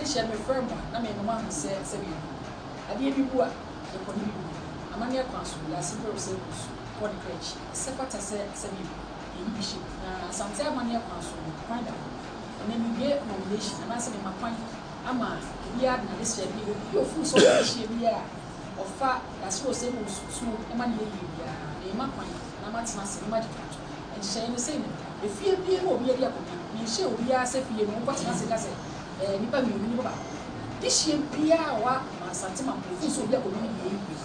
Adehyeɛ no mefrɛ mo a, na mema moahu sɛ sɛdeɛ ɛgu. Adeɛ bi bu a, yɛkɔ ne bi bu. Amanneɛ kwan so, wiase berɛ sɛ gu so kɔ ne kra akyi. Ɛsɛ fata sɛ sɛdeɛ yɛyi bi hyɛ mu. Na Asante amanneɛ kwan so no, kwan da hɔ. Ɛnnɛ mewie nomination anaasɛ mema kwan ama obiara de n'adesrɛdeɛ, obi a ɔfiri sɛ ɔyɛ adehyeɛ biara a ɔfa Dasere Osei Owusu tuo ma no yɛ yie biara, mema kwan na matena ase na magye to. Nhyehyɛeɛ no sei na ɛda. Efie biara mu a obiara di akonnwa. Menhyɛɛ obiara sɛ fie no wonkɔtena ase nka sɛ ɛɛ nnipa mmienu, nnipa baako. Dehyeɛ biara a ɔwɔ Asante Mampong firi sɛ obi akonnwa no yɛ yie.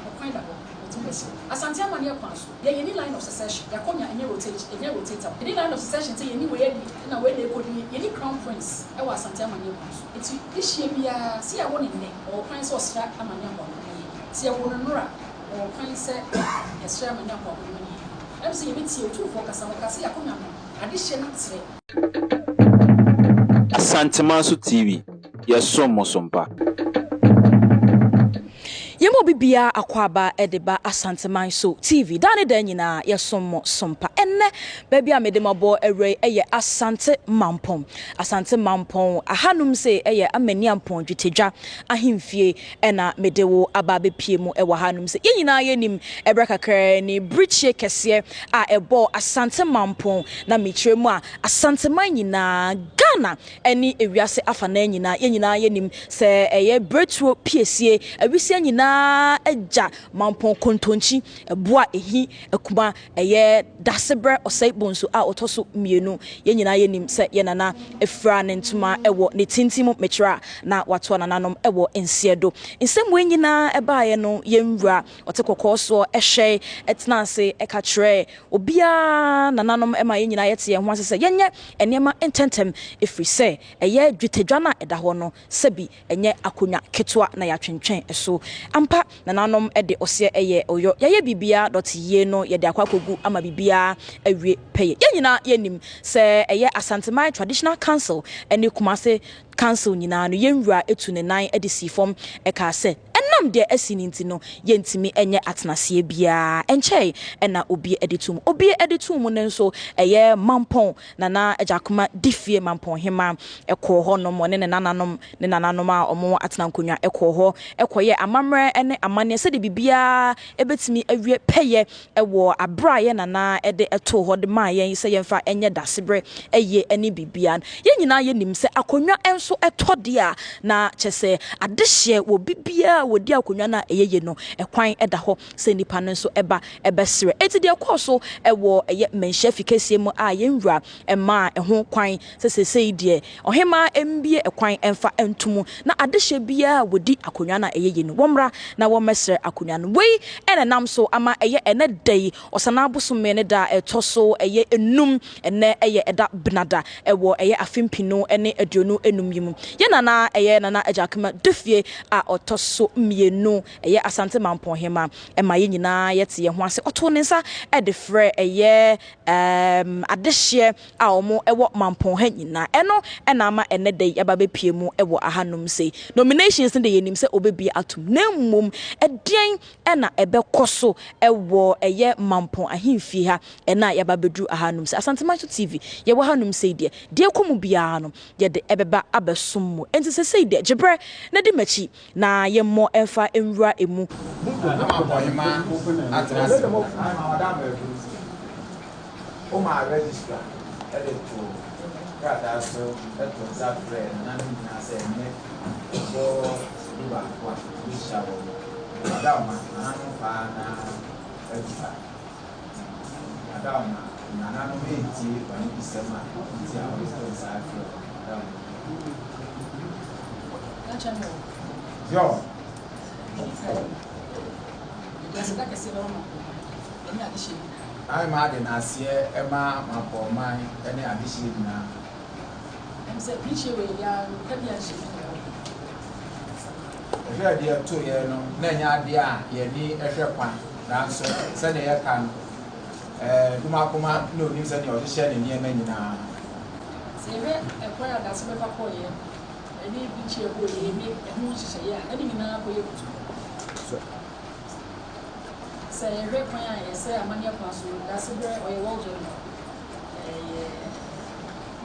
Ɛkwan da hɔ. Metumi bɛsrɛ. Asante amanneɛ kwan so. Yɛn yɛnni line of succession. Yɛakonnwa ɛnyɛ rotate ɛnyɛ rotatable. Yɛnni line of succession sɛ yɛnni wei adi ɛna wei na ɛkɔdie. Yɛnni crown prince ɛwɔ Asante amanneɛ kwan so. Nti dehyeɛ biara sɛ yɛawo no nnɛ ɔwɔ kwan sɛ ɔsra amanneɛ akɔ akɔdie. Sɛ yɛwoo no nnora ɔwɔ kwan sɛ yɛsrɛ amanneɛ akɔ akɔdie ma no yie. Ɛm sɛ yɛbɛtie Otumfoɔ kasa no, ɔka sɛ yɛakonnwa no adehyeɛ no atrɛ. Asantemanso TV, yɛsom mo so mpa. Yɛma obi biara akwaaba de ba Asanteman so TV. Daa ne daa nyinaa yɛsom mo so mpa. Ɛnnɛ, baabi a mede mo abɔ awura yi yɛ Asante Mampɔn. Asante Mampɔn, ahanom sei yɛ Amaniampɔn Dwetɛdwa ahemfie na mede wo aba abɛpue mu wɔ hanom sɛ yɛn nyinaa yɛnim ɛberɛ kakraa ni birikyie kɛseɛ a ɛbɔɔ Asante Mampɔn na mekyerɛ mu a Asanteman nyinaa, Ghana ne ewiase afanaa nyinaa, yɛn nyinaa yɛnim sɛ ɛyɛ berɛtuo piesie, awisia nyinaa agya Mampɔn kontonkyi, ɛboa ɛhi akuma Ɛyɛ Dasebrɛ Ɔsɛe Bonsu a ɔtɔ so mmienu. Yɛn nyinaa yɛnim sɛ yɛn nana firaa ne ntoma wɔ ne tintim mu mekyerɛ a na watoa nananom wɔ nseɛ do. Nsɛm wei nyinaa baeɛ no yɛn wura ɔte kɔkɔɔ soɔ hwɛe tenaa ase ka kyerɛɛ obiara nananom ma yɛn nyinaa yɛte yɛn ho ase sɛ yɛnyɛ nneɛma ntɛntɛm ɛfiri sɛ ɛyɛ dwetɛdwa no a ɛda hɔ no sɛbi Ɛnyɛ akonnwa ketewa na yɛatwentwɛn so. Ampa, nananom de ɔseɛ yɛ ɔyɔ. Yɛayɛ biribiara dɔte yie no, yɛde akɔ akɔgu ama biribiara awie pɛyɛ. Yɛn nyinaa yɛnim sɛ ɛyɛ Asanteman Traditional Council ne Kumase Council nyinaa no, yɛn wura tu ne nan de sii fam kaa sɛ, ɛnam deɛ asi no nti no, yɛntumi nyɛ atenaseɛ biara. Ɛnkyɛe na obi de too mu. Obi de too mu no nso, ɛyɛ Mampɔn Nana Agyakoma Difie Mampɔnhema kɔɔ hɔ nom, ɔne ne nananom ne nananom a wɔn atena nkonnwa kɔɔ hɔ kɔyɛɛ amammerɛ ne amanneɛ sɛdeɛ biribiara bɛtumi awie pɛyɛ wɔ aberɛ a yɛn nana de too hɔ de maa yɛn sɛ yɛmfa nyɛ dasebrɛ ayie ne biribiara no. Yɛn nyinaa yɛnim sɛ akonnwa nso tɔ deɛ a na kyerɛ sɛ adehyeɛ wɔ biribiara a wɔdi akonnwa no a ɛyɛ yie no kwan da hɔ sɛ nnipa no nso ba bɛsrɛ. Enti deɛ ɛkɔɔ so wɔ ɛyɛ Manhyia Fikɛseɛ mu a yɛn wura maa ɛho kwan sɛ seesei deɛ ɔhemmaa mbue kwan mfa nto mu na adehyeɛ biara a wɔdi akonnwa no a ɛyɛ yie no wɔmmra na wɔmmɛsrɛ akonnwa no. Wei na ɛnam so ama ɛyɛ ɛnnɛ da yi Ɔsanaa bosome ne da a ɛtɔ so ɛyɛ nnum, ɛnnɛ ɛyɛ ɛda Benada wɔ ɛyɛ afe mpenu ne 25 yi mu. Yɛn nana ɛyɛ Nana Agyakema Dufie a ɔtɔ so mmienu Ɛyɛ Asante Mampɔn Hemmaa ma yɛn nyinaa yɛte yɛn ho ase. Ɔtoo ne nsa de frɛɛ ɛyɛ ɛɛm adehyeɛ a wɔn wɔ Mampɔn ha nyinaa. Ɛno na ama ɛnnɛ da yi yɛaba abɛpue mu wɔ ahanom sei. Nominations no deɛ yɛnim sɛ wɔbɛbue atom na mmom ɛdeɛn na ɛbɛkɔ so wɔ ɛyɛ Mampɔn ahemfie ha ɛnnɛ a yɛaba abɛduru ahanom sei. Asante Manso TV, yɛwɔ hanom sei deɛ, deɛ ɛkɔ mu biara no yɛde ɛbɛba abɛsom mo. Enti seesei deɛ gye berɛ na di m'akyi Na yɛmmɔ mfa nwura emu. Na mabɔ ɔhemaa atena ase. Womaa registrar de too krataa so too nsa frɛɛ nananom nyinaa sɛ ɛnnɛ ɛbɔ dubaako a wɔbɛhyia wɔn. Adaoma, nananom paa na adu ha. Adaoma, nananom retie w'anibisɛm a nti a wode too nsa frɛɛ wɔn. Adaoma. Yɔ. Ae ma ade n'aseɛ ɛma mapɔman ne adehyeɛ nyinaa. Ɛhwɛ adeɛ ɛtoeɛ no na ɛnyɛ adeɛ a yɛn ani hwɛ kwan nanso sɛdeɛ yɛka no ɛɛ Dumakoma na onim sɛdeɛ ɔhyehyɛ ne nneɛma nyinaa. Sɛ yɛhwɛ ɛkwan a Dase bɛfa kɔeɛ ne bikyi a ɛbɔɔ yei ne ɛho nhyehyɛeɛ a, na ne nyinaa kɔyɛ kutupa. Sɛ yɛhwɛ kwan a yɛsɛ amanneɛ kwan so, Dase berɛ ɔyɛ world general. Ɛyɛ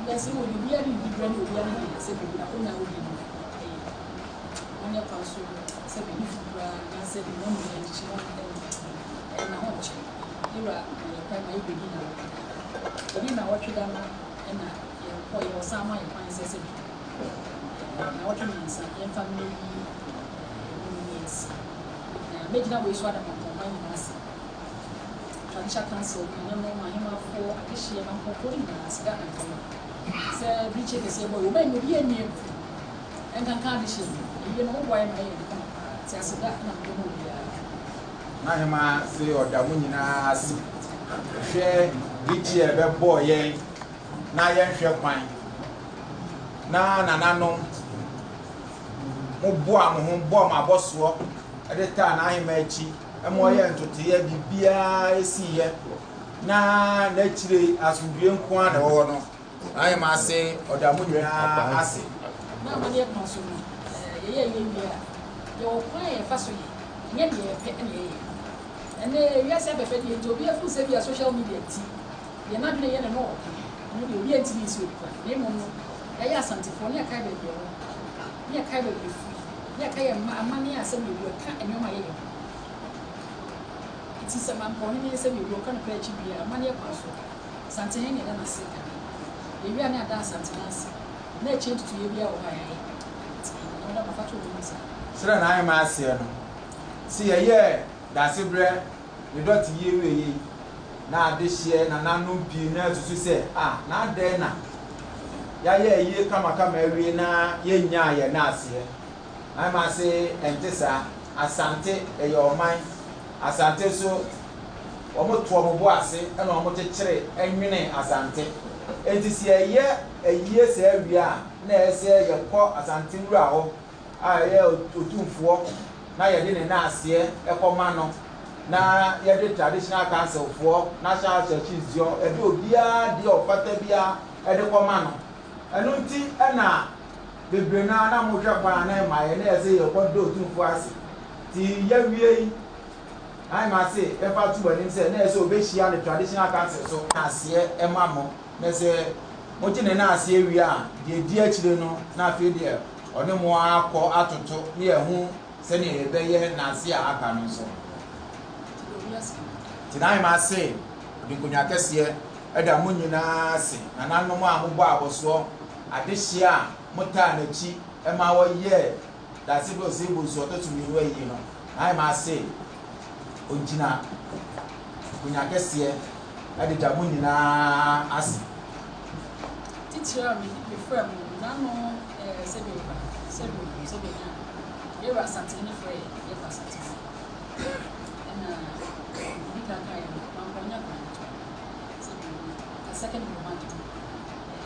wiase mu obiara ne ne diberɛ ne obiara ne deɛ sɛ biribi n'akonnwa a ɔdi no. Amanneɛ kwan so sɛ biribi fi koraa anaasɛ biribi mu yɛ nkyekye no ɛna ho nkyɛ. Yɛwura ma yɛ kwan ma yɛbɛdi nnawɔtwe da. Yɛdi nnawɔtwe da no ɛna yɛkɔ yɛ ɔsan ma yɛ kwan sɛ sɛ bi nnawɔtwe 3 yɛmfa mmɛyi ɛmu no nsi. Na mɛgyina wei so ada mampɔnman nyinaa ase. Traditional Council, nananom, ahemmafoɔ, adehyeɛ, mampɔnfoɔ no nyinaa ase da anka sɛ birikyi kɛseɛ bɔ yi, wɔn ani obi ani agu. Nkanka adehyeɛ no, ewie no wɔboa yɛ ma yɛyɛ kama paa. Te ase da na mede ma obiara. N'ahema se ɔda mo nyinaa ase. Hwɛ birikyi a ɛbɛbɔɔ yɛn na yɛnhwɛ kwan na nananom mo boa mo ho bɔɔ mo abɔsoɔ de taa n'ahema akyi ma ɔyɛ ntotoeɛ biribiara esiiɛ na n'akyire asomdwie nko ara na ɛwɔ hɔ no. N'ahema ase ɔda mo nyinaa ase. Na amanneɛ kwan so no, yɛyɛ yɛ wie a, yɛwɔ kwan a yɛfa so yɛ, ɛnyɛ deɛ yɛpɛ na yɛyɛ. Ɛnɛ wiase abɛfɛ deɛ nti obi afuru sɛ bi a social media nti, deɛ n'adwene yɛ ne no ɔka, ɛno deɛ obi antumi nsi obi kwan. Na mmom no, yɛayɛ Asantefoɔ ne yɛkae baabi ɛwɔ, ne yɛkae baabi ɛfiri, ne yɛkae yɛn mma amanneɛ a sɛdeɛ obi ɔka nneɛma a yɛyɛ ho. Nti sɛ mampɔhene sɛdeɛ obi ɔka no koraa akyi wie a, amanneɛ kwan so, Asantehene ne ɛda n'ase kane. Yɛwie a ne ada Asantehene ase. Na akyire ntutuiɛ biara wɔ hɔ a yɛayɛ. Nti na wɔda mafa to wɔn mu saa. Sɛdeɛ n'ahemmaa aseɛ no, se yɛyɛɛ dasebrɛ ne dɔte yie wieeɛ yi, na adehyeɛ nananom pii no ara susu sɛ, Ah, na adɛn na yɛayɛ ayie kamakama awie na yɛnnyaa yɛn naaseɛ? N'ahemmaa se, Ɛnte saa. Asante yɛ ɔman. Asante nso, wɔto wɔn bo ase na wɔkyekyere nwene Asante. Enti sɛ yɛyɛ ayie saa wie a, na ɛyɛ sɛ yɛkɔ Asante wura hɔ a ɛyɛ Otumfoɔ na yɛde ne naaseɛ kɔma no na yɛde Traditional Council foɔ, National House of Chiefs deɛ, yɛde obiara deɛ ɔfata biara de kɔma no. Ɛno nti na bebree no ara na mohwɛ kwan a na ɛma yɛ na ɛyɛ sɛ yɛkɔda Otumfoɔ ase. Nti yɛawie yi, N'ahemmaa se yɛmfa nto mo anim sɛ na ɛyɛ sɛ ɔbɛhyia ne Traditional Council so naaseɛ ma mo, na sɛ mogye ne naaseɛ wie a, deɛ ɛdi akyire no, na afei deɛ ɔne mo akɔ atoto ne yɛahu sɛdeɛ yɛbɛyɛ naaseɛ a aka no nso. Nti n'ahemmaa se ɔde nkonnwa kɛseɛ da mo nyinaa ase, nananom a mobɔ abɔsoɔ, adehyeɛ a motaa n'akyi ma wɔyɛɛ Dase bɛ ɔsɛ bonsu ɔtɔ so mmienu ayi no, n'ahemmaa se ogyina akonnwa kɛseɛ de da mo nyinaa ase. Titire a mefrɛ mo nano sɛdeɛ ɔba sɛdeɛ ɔbu sɛdeɛ nya yɛwura Asantehene frɛ yɛ yɛkɔ Asantehene ɛna obi kan kan yɛ no mankɔnya kwan to sɛdeɛ obi ka second in command no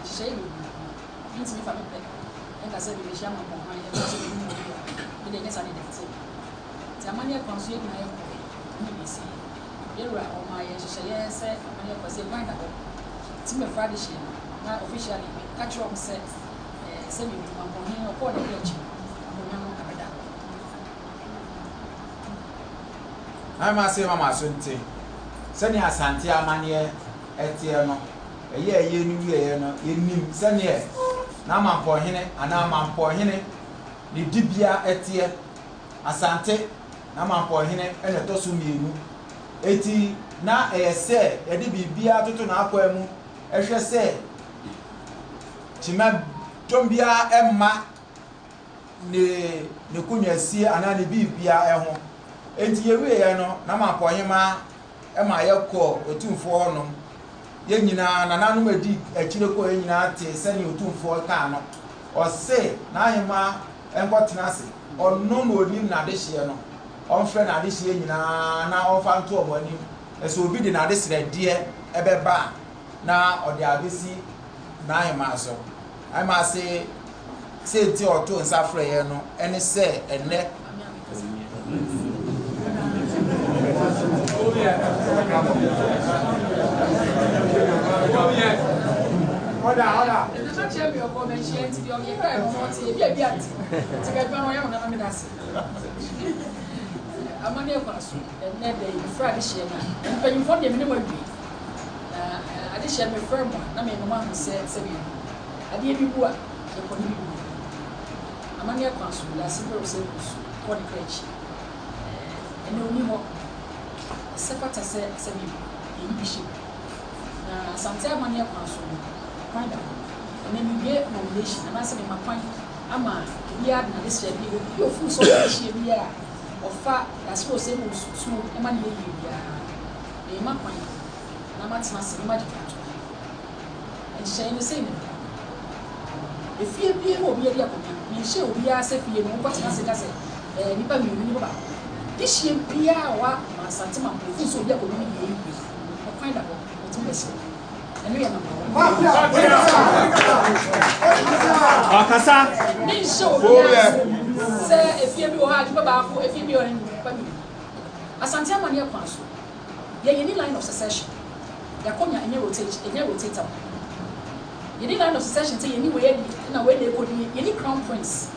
nhyehyɛeɛ bebree mentumi fa me pɛ ɛnka sɛ memehyia mampɔnman ɛnka sɛ mehu obi a mede ɛnyɛ saa ne dɛte nti amanneɛ kwan so yɛ nyinaa yɛkɔɛ ne bɛsi yɛwura ɔma yɛ nhyehyɛeɛ sɛ amanneɛ kwan sɛ kwan da hɔ nti mɛfra de hyɛ no na officially meka kyerɛ wɔn sɛ sɛdeɛ obi mampɔnhene ɔkɔɔ ne kra akyi no akonnwa no abɛda hɔ. N'ahemmaa se mama so nte sɛnea Asante amanneɛ teɛ no, ɛyɛɛ yie no wieeɛ no, yɛnim sɛdeɛ n'amampɔnhene anaa mampɔnhene ne dibea teɛ. Asante n'amampɔnhene na ɛtɔ so mmienu. Enti na ɛyɛ sɛ yɛde biribiara toto n'akwan mu hwɛ sɛ kyima dɔm biara mma ne ne konwasie anaa ne biribiara ho. Enti yɛwieeɛ no, n'amampɔnhemaa ma yɛkɔɔ Otumfoɔ hɔnom. Yɛn nyinaa, nananom a ɛdi akyire kɔɔ yɛn nyinaa tee sɛdeɛ Otumfoɔ kaa no. Ɔse n'ahemaa nkɔtena ase, ɔno na ɔnim n'adehyeɛ no. Ɔmfrɛ n'adehyeɛ nyinaa na ɔmfa nto wɔn anim. Na sɛ obi de n'adesrɛdeɛ bɛba a, na ɔde abɛsi n'ahemaa so. N'ahemaa se, sɛ nti a ɔtoo nsa frɛ yɛn no ne sɛ ɛnnɛ Nana kyerɛ me ɔkɔ mɛnhyia nti deɛ ɔyɛ kae no ɔte ebi ebi ante nti ka adwuma no ɔyɛ wo nana meda ase amanneɛ kwan so ɛnnɛ da yi mefrɛ adehyeɛ no a mpanyimfoɔ deɛ me ne mo awie na adehyeɛ no mefrɛ mo a na mema mo ahu sɛ sɛdeɛ adeɛ bi bu a yɛkɔ ne bi bu. Amanneɛ kwan so, wiase berɛ sɛ nsu kɔ ne kra akyi. Ɛnnɛ ɔnni hɔ. Ɛsɛ fata sɛ sɛbi yɛyi bi hyɛ mu. Na Asante amanneɛ kwan so no, kwan da hɔ. Ɛnnɛ mewie nomination anaasɛ mema kwan ama obiara de n'adesrɛdeɛ, obi a ɔfiri sɛ ɔpɛ dehyeɛ biara a ɔfa Dasere Osei Owusu tuo ma no yɛ yie biara no, mema kwan na matena ase na magye dwatoɔ. Nhyehyɛeɛ no sei na ɛda. Efie biara mu a obiara di akonnwa, menhyɛɛ obiara sɛ fie no wonkɔtena ase nka sɛ ɛɛ nnipa mmienu, nnipa baako. Dehyeɛ biara a ɔwɔ Asante Mampong firi sɛ obi akonnwa no yɛ yie, ɔkwan da hɔ, ɔtumi bɛsrɛ. Ɛno yɛ number one. Ɔkasa. Menhyɛ obiara sɛ efie bi wɔ hɔ a nnipa baako, efie bi wɔ hɔ a nnipa mmienu. Asante amanneɛ kwan so, yɛn yɛnni line of succession. Yɛakonnwa ɛnyɛ rotate, ɛnyɛ rotatable. Yɛnni line of succession sɛ yɛnni wei adi na wei na ɛkɔdie. Yɛnni crown prince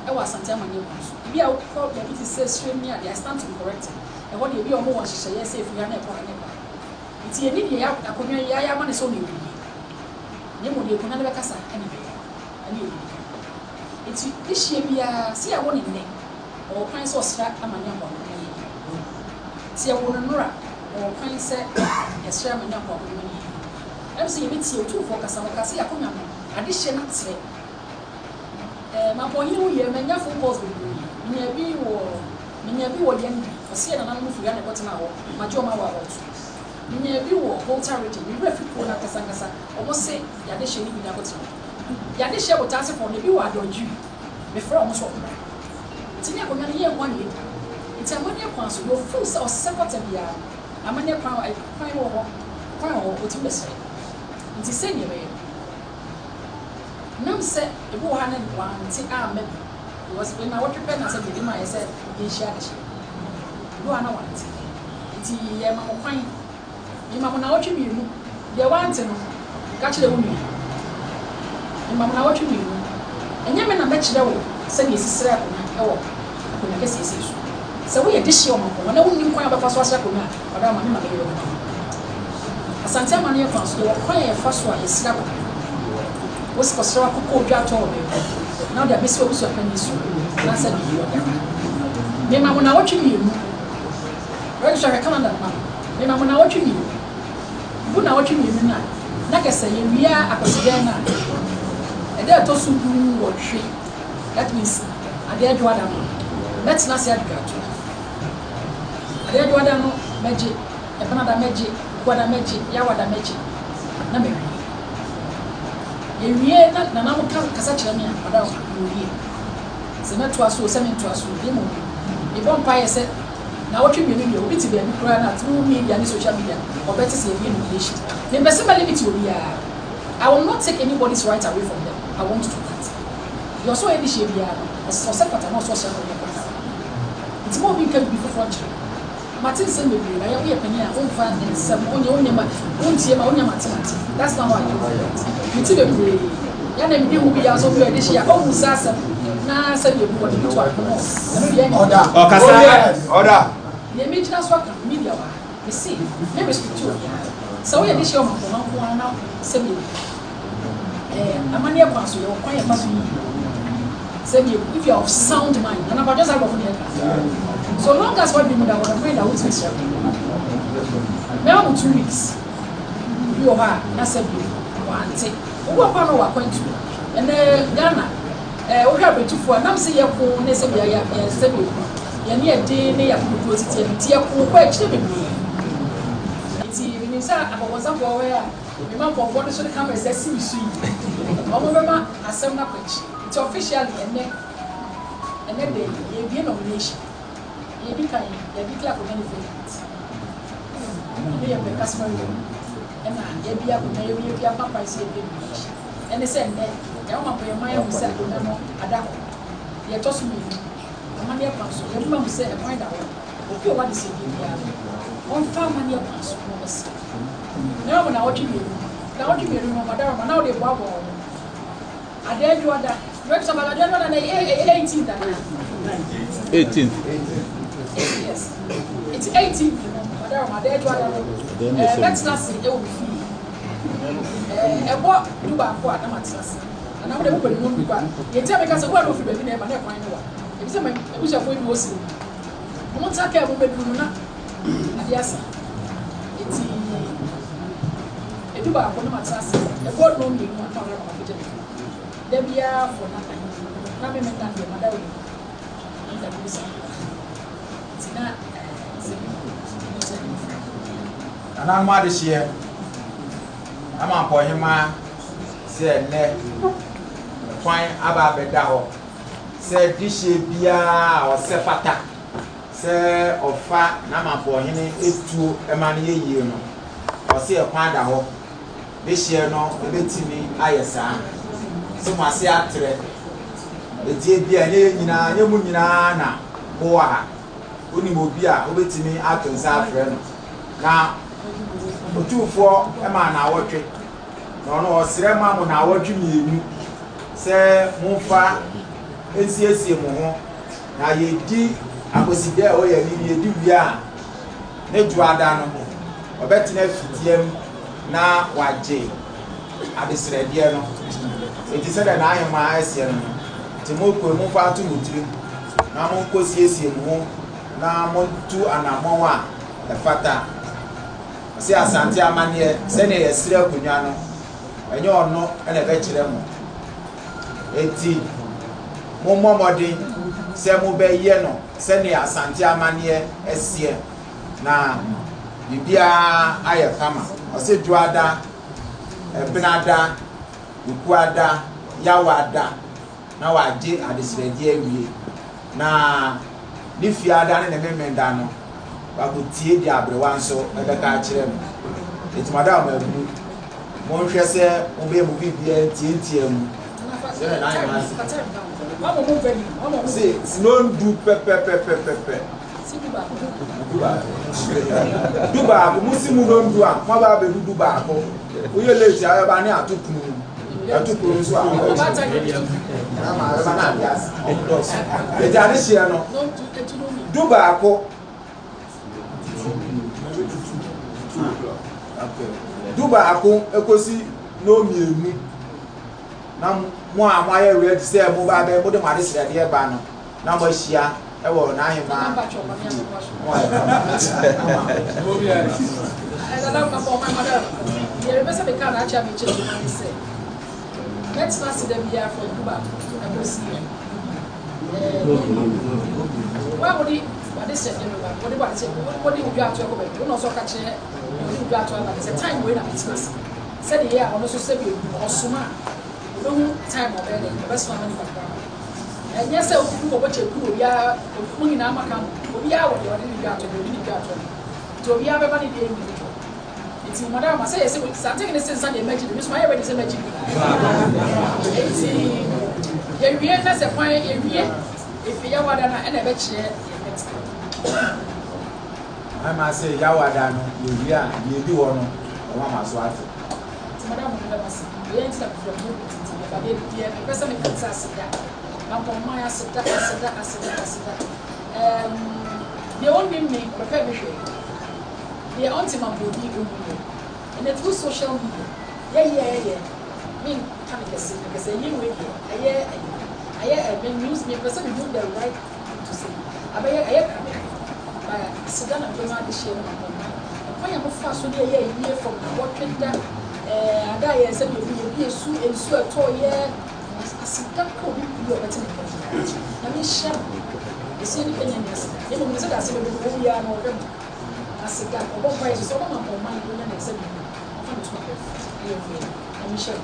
ɛwɔ Asante amanneɛ kwan so. Ebi a wokɔ baabi te sɛ Sirem ne adeɛ, I stand to be corrected. Ɛhɔ deɛ ebi a wɔwɔ nhyehyɛeɛ sɛ ɛfiri ha na ɛkɔ ha na ɛkɔ ha. Nti yɛnni deɛ yɛ akonnwa yi yɛayɛ ama no sɛ ɔna ɛbɛdie. Na mmom deɛ akonnwa no bɛkasa ɛna ɛbɛyɛ. Ɛne yɛ deɛ ɛdi kan. Nti dehyeɛ biara sɛ yɛawo no nnɛ, ɔwɔ kwan sɛ ɔsra amanneɛ akɔ akonnwa yi. Sɛ yɛwo no nnora, ɔwɔ kwan sɛ yɛsrɛ amanneɛ akɔ akonnwa no yie. Ɛm sɛ yɛbɛtie Otumfoɔ kasa no, ɔkaa sɛ yɛakonnwa no, adehyeɛ no atrɛ. Ɛɛ, Mampɔnhene ho yɛ, manya phone calls bebree. Menyaa bi wɔ, menyaa bi wɔ Yendi, ɔse yɛ nananom firi ha na ɛkɔtenaa hɔ, magye wɔn awɔ abɔto. Menyaa bi wɔ Volta region, me werɛ fi kuro no ankasa ankasa, wɔn se yɛadehyeɛ no bi na akɔtena hɔ. Yɛadehyeɛ Botaase foɔ no, ebi wɔ Adɔdwiri, mefrɛ wɔn sɛ wɔn mmra. Nti ne akonnwa no yɛn nko ara na yɛdi. Nti amanneɛ kwan so, deɛ ɔfeel sɛ ɔsɛ fata biara no, amanneɛ kwan, kwan wɔ hɔ, kwan wɔ hɔ, ɔtumi bɛsrɛ. Nti sei na yɛbɛyɛ no. Nam sɛ ebi wɔ hɔ a na wante amma bi because wei nnawɔtwe pɛ na sɛ deɛ yɛde maeɛ sɛ yɛnhyia adehyeɛ. Ebi wɔ hɔ a na wante. Nti yɛma mo kwan. Mema mo nnawɔtwe mmienu. Deɛ wante no, ka kyerɛ wo nua. Mema mo nnawɔtwe mmienu. Ɛnyɛ me na mɛkyerɛ wo sɛdeɛ yɛsi srɛ akonnwa wɔ akonnwa kɛseɛ sei so. Sɛ woyɛ dehyeɛ ɔmampɔnwa na wonnim kwan a wobɛfa so asrɛ akonnwa a, Ɔda ma me ma me yere ho. Asante amanneɛ kwan so, yɛwɔ kwan a yɛfa so a yɛsrɛ akokɔ. Wosi kɔsrɛ akokɔ odwa atɔ wɔ baabi na wode abɛsi w'abusuapanyin so anaasɛ de ɔde aba. Mema mo naawɔtwe mmienu. Register hwɛ calendar no ma me. Mema mo naawɔtwe mmienu. Bu naawɔtwe mmienu no a, na kɛ sɛ yɛwie Akwasidɛn no a, ɛda a ɛtɔ so 18, that means adeɛ adwoada no, mɛtena ase adwodwo ato. Adeɛ Dwoada no mɛgye, Ɛbenada mɛgye, Wukuada mɛgye, Yawada mɛgye, na mawie. Yɛwie na Nana mo ka kasa kyerɛ me a, ɔda hɔ a, mewie. Sɛ mɛtoa so o, sɛ mentoa so o, na mmom mebɔ mpaeɛ sɛ naawɔtwe mmienu deɛ obi te baabi koraa na through media ne social media ɔbɛte sɛ yɛwie nomination. Mempɛ sɛ mɛ limit obiara. I will not take anybody's right away from them. I won't do that. Deɛ ɔsɛ ɔyɛ dehyeɛ biara no, ɛsɛ sɛ ɔsɛ fata na ɔsɛ ɔsrɛ kɔ deɛ kwan da hɔ. Nti ma obi nka biribi foforɔ nkyerɛ wo. Mate nsɛm bebree na yɛ woyɛ panin a womfa nsɛm wonyɛ wonyɛ ma wontie ma wonya mate mate. That's not how I do it. Mete bebree. Yɛ na medi ho bi yaw sɛ obi a ɔde hyia ɔmmu saa asɛm na sɛdeɛ ebu wɔde bi to ano no ɛno deɛ ɛnyɛ. Order. Ɔkasa. Order. Deɛ megyina so aka no media wɔ ha. Mese me respect obiara. Sɛ woyɛ de hyia ɔmampɔma nko ara na sɛdeɛ Eh, amanneɛ kwan so, yɛwɔ kwan yɛfa so yiyi. Sɛdeɛ if you are of sound mind, nana kwadwo saa aborɔfo na ɛka. So long as wadwene mu da hɔ no, kwan da wotumi srɛ kwan. Mɛma mo 2 weeks. Obi wɔ hɔ a, na sɛ bio, wante. Obi wɔ kwan no wɔ akwantu. Ɛnɛ Ghana, eh, wohwɛ abɛtufoɔ a, nam sɛ yɛko ne sɛ bia yɛ sɛ bio, yɛne yɛden ne yɛakokotuo tete nti yɛko kɔ akyire bebree. Nti menim sɛ akɔkɔnsafoɔ wɔ a, mema nkɔfoɔ no so de cameras asi me so yi, wɔn bɛma asɛm no akɔ akyi. Nti officially ɛnɛ de yɛbie nomination. Yɛdi kan yɛde declare akonnwa no vacant. Ɛno yɛ pɛ customary law. Ɛna yɛbie akonnwa, yɛbie yɛbie apampan sɛ yɛbie nomination. Ɛne sɛ nnɛ yɛwɔ ma mpanyinman ahu sɛ akonnwa no ada hɔ. Deɛ ɛtɔ so mmienu, amanneɛ kwan so, yɛbɛma hu sɛ ɛkwan da hɔ. Obi a ɔwɔ adesrɛdeɛ biara no, ɔmfa amanneɛ kwan so na ɔbɛsrɛ. Na wɔn naawɔtwe mmienu, naawɔtwe mmienu no, ɔmadaroma na ɔde boaboa wɔn ho. Adeɛ adwoada, rɛbisa ba adeɛ adwoada na ɛyɛ 18th anaa? 18th. Yes. Nti 18th no, ɔmadaroma adeɛ adwoada no, ɛɛ mɛtena ase ɛwɔ me fie. Ɛɛ ɛbɔ 11 a na matena ase. Anaa mo deɛ mopɛ no nnɔndu kɔ a. Deɛ nti a meka sɛ, wo a na wofiri baabi na ɛreba na ɛkwan no wa. Efisɛ m'abusuafoɔ yi bi wɔ Siri mu. Wɔtena kaa mu bɛduru no na adeɛ asa. Enti ɛdu baako na matena ase. Ɛbɔ nnɔnmienu a na ɔreba abɛgye me. Da biara for na na me meda deɛ mada wɔ mu. Meda bi saa. Nti na sɛ bi sɛ Nananom adehyeɛ ama mpɔhemaa sɛ ɛnnɛ kwan aba abɛda hɔ sɛ dehyeɛ biara a ɔsɛ fata sɛ ɔfa n'amampɔhene etuo ma no yɛ yie no, ɔse ɛkwan da hɔ. Dehyeɛ no ebɛtumi ayɛ saa sɛ mo ase atrɛ. Etie bi a ɛnyɛ yɛn nyinaa, ɛnyɛ mo nyinaa na mowɔ ha. Wonim obi a wobɛtumi ato nsa afrɛ no na Otumfoɔ ma naawɔtwe na ɔno ɔsrɛ ma mo naawɔtwe 2 sɛ momfa nsiesie mo ho na yɛdi akɔsidɛ a ɛwɔ yɛn anim, yɛdi wie a ne dwoada no ɔbɛtena fitiam na wagye adesrɛdeɛ no. Enti sɛdeɛ n'ahemmaa ɛseɛ no no, nti mokɔ momfa ato mo tirim na monkɔ siesie mo ho na montu anammɔn a ɛfata. Ɔse Asante amanneɛ sɛdeɛ yɛsrɛ akonnwa no, ɛnyɛ ɔno na ɛbɛkyerɛ mo. Enti mommɔ mmɔden sɛ mobɛyɛ no sɛdeɛ Asante amanneɛ ɛseɛ na biribiara ayɛ kama. Ɔse Dwoada, Ɛbenada, Okuada, Yawada na wagye adesrɛdeɛ awie na ne fiada ne ne memenda no wakɔtie deɛ aberewa nso ɛbɛka akyerɛ no. Enti madam abunu, monhwɛ sɛ mobɛyɛ mo biribiara ntiantia mu sɛdeɛ n'ahemmaa se nondu pɛpɛpɛpɛpɛ. 11, musi mu nondu a moaba abɛdu 11. Woyɛ late a bɛba ne ato pono mu. Ɛto pono nso a ama bɛba na ade ase. Enti adehyeɛ no 11, 11 ekosi nnɔnmienu na mo a moayɛ ready sɛ mo ba bɛ mode mo adesrɛdeɛ ba no na moahyia ɛwɔ n'ahemmaa mo ayɛ kama. Deɛ mepɛ sɛ meka na akyɛ a mekyerɛ mu ne sɛ mɛtena ase da biara from 11 ɛkɔsi wo a wode wade sɛ deɛ bɛba, wode wade sɛ wode wo dwa ato ɛkɔ baabi, wo na ɔsɛ ɔka kyerɛ wode wo dwa ato aba ne sɛ time wei na mɛtena ase, sɛdeɛ ɛyɛ a ɔno nso sɛ bi ɔsoma a ɔbɛhu time a ɔbɛyɛ dɛ ɔbɛsoma ama nipa koraa. Ɛnyɛ sɛ wokɔbɔ kyɛku obiara, mo nyinaa maka mo, obiara wɔ deɛ ɔde ne dwa ato deɛ ɔde ne dwa ato no, nti obiara bɛba ne deɛ individual. Nti madam ma sɛ yɛ sɛ santene ne sensa deɛ mɛgye de me so mayɛ ready sɛ mɛgye bi. Nti yɛwie na sɛ kwan yɛwie efi Yawada no a ɛna ɛbɛkyerɛ yɛn next step. Ama sɛ Yawada no yɛwie a deɛ ɛdi hɔ no ɔma ma so ate. Nti madam mo meda mo ase. Wei nti na mefrɛ mo mo titi meba deɛ deɛ mepɛ sɛ meka sɛ aseda. Mampɔnman aseda aseda aseda aseda. Um, deɛ ɔnnim me ɔbɛpɛ me hwɛ. Deɛ ɔnte mampɔni ɔnhu yɛ. Ɛnɛ through social media yɛyɛ yɛyɛ menka me kɛse mekɛsɛ ɛyɛ wei deɛ ɛyɛ ɛyɛ ɛyɛ me news mepɛ sɛ mehu the right thing to say abɛyɛ ɛyɛ krabɛ ba aseda na mebɛma adehyeɛ no mampɔnman ɛkwan a mofa so ne ɛyɛ yie from awɔtwe da ɛɛ ada a yɛ sɛ baabi yɛbi esu nsu ɛtɔ yɛ aseda kɔ obi bi a ɔbɛte ne nka biara na menhyia no ɛsie nipa nya ne aseda na mmom ne sɛ da ase bɛbɛ wɔ biara na ɔhwɛ mo aseda ɔbɔ mpa yɛ so sɛ ɔbɛma mpɔnman ɔnya ne nsa bi ɔfa ne toma pɛ ɛyɛ fɛ na menhyia no.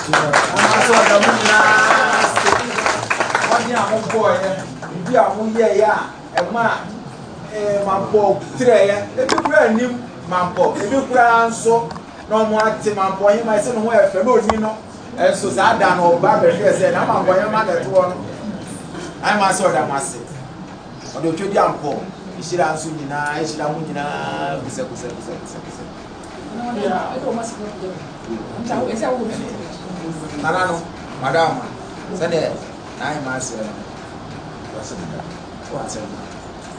Ama sɛ ɔda mo nyinaa ase. Mmɔden a mobɔɔyɛ, biribi a moyɛeɛ a ɛma mampɔ trɛeɛ, ebi koraa nnim mampɔ, ebi koraa nso na ɔmo ate mampɔ hema ɛsɛ ne ho ɛfɛ na ɔni no ɛnso saa da no ɔba bɛhwɛɛ sɛ na mampɔ hema na ɛto hɔ no. Ama sɛ ɔda mo ase. Ɔde otwa di ampɔ nhyira nso nyinaa ɛhyira mo nyinaa kusɛkusɛkusɛkusɛ. Nana no, madam, sɛdeɛ n'ahema aseɛ no, wɔ asɛm pa.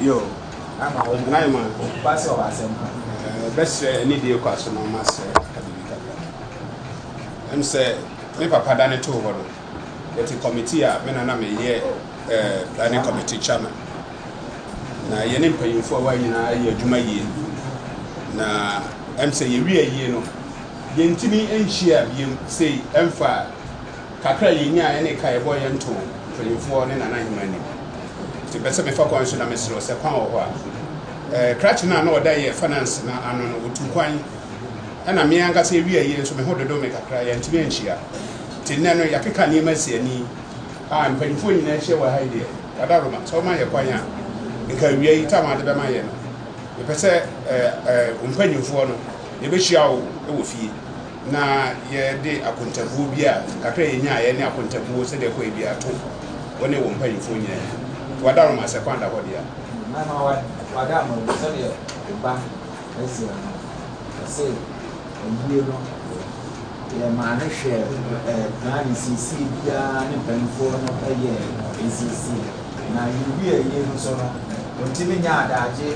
Yo. Ama wo N'ahema. ba sɛ ɔwɔ asɛm pa. Bɛsrɛ anidie kɔ aso na ɔma srɛ aka biribi kakra. Ɛm sɛ me papa dane too hɔ no, yɛte committee a me na na meyɛ planning committee chairman. Na yɛne mpanyimfoɔ a wɔayɛ nyinaa yɛ adwuma yie. Na ɛm sɛ yɛwie ayie no, yɛntumi nhyia biom sei ɛmfa kakra a yɛnyaeɛ ne ka a yɛbɔeɛ yɛ ntoo mpanyimfoɔ ne Nana Ahemmaa anim. Nti mepɛ sɛ mefa kwan so na mesrɛ wo sɛ kwan wɔ hɔ a, krakye no a na ɔda yɛ finance no ano no, ɔtuu kwan. Ɛna me ankasa yɛwie ayie nso me ho dodo me kakra, yɛantumi anhyia. Nti nnɛ no yɛakeka nneɛma asi ani a mpanyimfoɔ nyinaa ahyia wɔ ha yi deɛ, Wadaroma, sɛ woma yɛ kwan a, nka awia yi tam a wode bɛma yɛ no, mepɛ sɛ wo mpanyimfoɔ no, yɛbɛhyia wo wɔ fie na yɛde akontabuo bi a kakra a yɛnyaeɛ ne akontabuo sɛdeɛ ɛkɔeɛ biara to wo ne wo mpanyimfoɔ nyinaa anim. Nti Wadaroma, sɛ kwan da hɔ deɛ a. Mɛma w'adaama wu sɛdeɛ wo ba Ezra no, ɔse ayie no yɛmaa no hwɛɛ plan nsiesie biara ne mpanyinfoɔ no yɛɛ nsiesie na yɛwie ayie no nso no ɔntumi nya adagye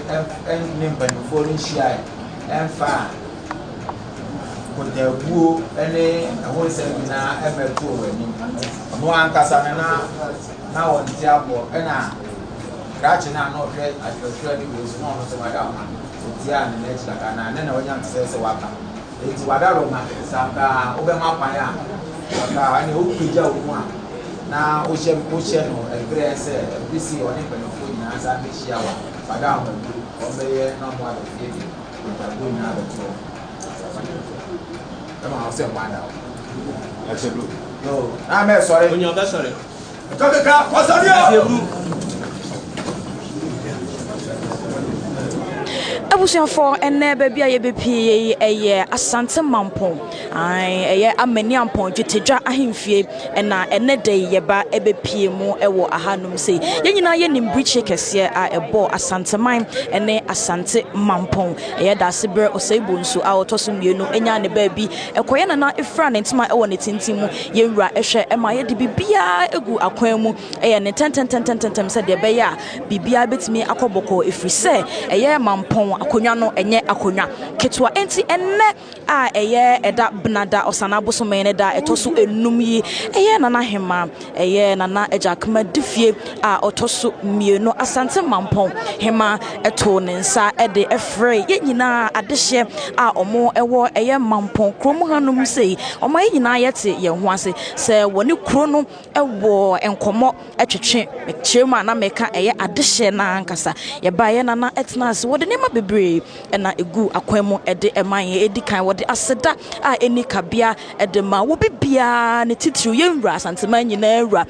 ne mpanyinfoɔ no nhyiae ɛmfa kotabuo ne ɛho nsɛm nyinaa ɛmɛto wɔn anim. Ɔno ankasa no na na ɔnte aboɔ ɛna krakye no a na ɔhwɛ atwerɛtwerɛ ne wei so na ɔno nso wada ɔma ɔtiaa ne n'akyi kakra na ne na wanya nte sɛ waka. Enti wada roma sɛ anka wobɛma kwan a anka ɛne wopagya wo mu a na wohyɛ wohyɛ no ɛberɛ sɛ ɛbere si ɔne mpanimfoɔ nyinaa nsa bɛhyia wa wada ɔma bi ɔbɛyɛ na ɔmo abɛfie de ntabuo nyinaa abɛto hɔ. Ɛma wo sɛ mo ada hɔ. Ɛkyɛ bro. No, na mɛ sɔre. Onya ɔbɛ sɔre. Ɛtɔ keka, kɔsɔre o. Abusuafoɔ, ɛnɛ baabi a yɛbɛpie yi ɛyɛ Asante Mampɔn. Ae, ɛyɛ Amaniampɔn Dwetɛdwa ahemfie ɛna ɛnɛ da yi yɛba ɛbɛpie mu ɛwɔ ahanom sei. Yɛn nyinaa yɛnim birikyie kɛseɛ a ɛbɔɔ Asanteman ɛne Asante Mampɔn. Ɛyɛ Daasebrɛ Osei Bonsu a ɔtɔ so mmienu ɛnyaa ne baabi ɛkɔyɛ nana ɛfira ne ntoma ɛwɔ ne tenten mu. Yɛn wura ɛhwɛ ɛma yɛde biribiara ɛgu akwan mu ɛyɛ ne ntɛntɛntɛntɛntɛm sɛdeɛ ɛbɛyɛ a biribiara bɛtumi akɔ bɔkɔɔ ɛfiri sɛ ɛyɛ Mampɔn akonnwa no ɛnyɛ akonnwa ketewa. Enti ɛnnɛ a ɛyɛ ɛda Benada Ɔsana bosome ne da ɛtɔ so enum yi ɛyɛ Nana Hema ɛyɛ Nana Agya Difie a ɔtɔ so mmienu Asante Mampɔn Hema ɛto ne nsa ɛde ɛfrɛ yɛn nyinaa adehyeɛ a ɔmo ɛwɔ ɛyɛ Mampɔn kurom hanom sei. Ɔmo yɛn nyinaa yɛte yɛn ho ase sɛ wɔne kuro no ɛwɔ nkɔmmɔ ɛtwetwe kyerɛ mu a na meka ɛyɛ adehyeɛ no ankasa. Yɛbaeɛ nana ɛtena ase wɔde nneɛma bebree ɛna egu akwan mu ɛde ɛma yɛn. Edi kan wɔde aseda a ɛni kabea ɛde ma wɔ bibiara ne titiriw yɛn wura Asanteman nyinaa wura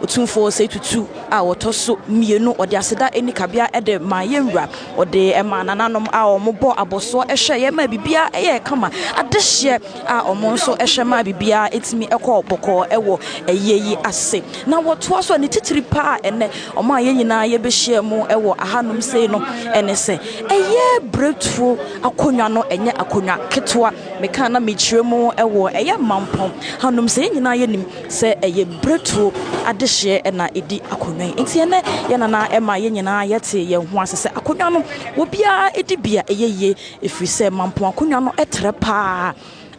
Otumfoɔ Osei Tutu a wɔtɔ so mmienu. Ɔde aseda ɛni kabea ɛde ma yɛn wura, ɔde ɛma nananom a wɔn bɔ abɔsoɔ ɛhwɛ yɛn ma biribiara ɛyɛ kama, adehyeɛ a wɔn nso ɛhwɛ ma biribiara ɛtumi ɛkɔ bɔkɔɔ ɛwɔ ɛyie yi ase. Na wɔtoa so a ne titiri paa ɛnɛ wɔn a yɛn nyinaa yɛbɛhyia mu ɛwɔ ahanom sei no ɛne sɛ ɛyɛ beretuo akonnwa no ɛnyɛ akonnwa ketewa. Meka na mekyerɛ mu ɛwɔ ɛyɛ Mampɔn hanom sɛ yɛn nyinaa yɛnim sɛ ɛyɛ beretuo adehyeɛ ɛna ɛdi akonnwa yi. Nti ɛnɛ yɛn nana ɛma yɛn nyinaa yɛte yɛn ho ase sɛ akonnwa no obiara ɛdi bi a ɛyɛ yie ɛfiri sɛ Mampɔn akonnwa no ɛtrɛ paa,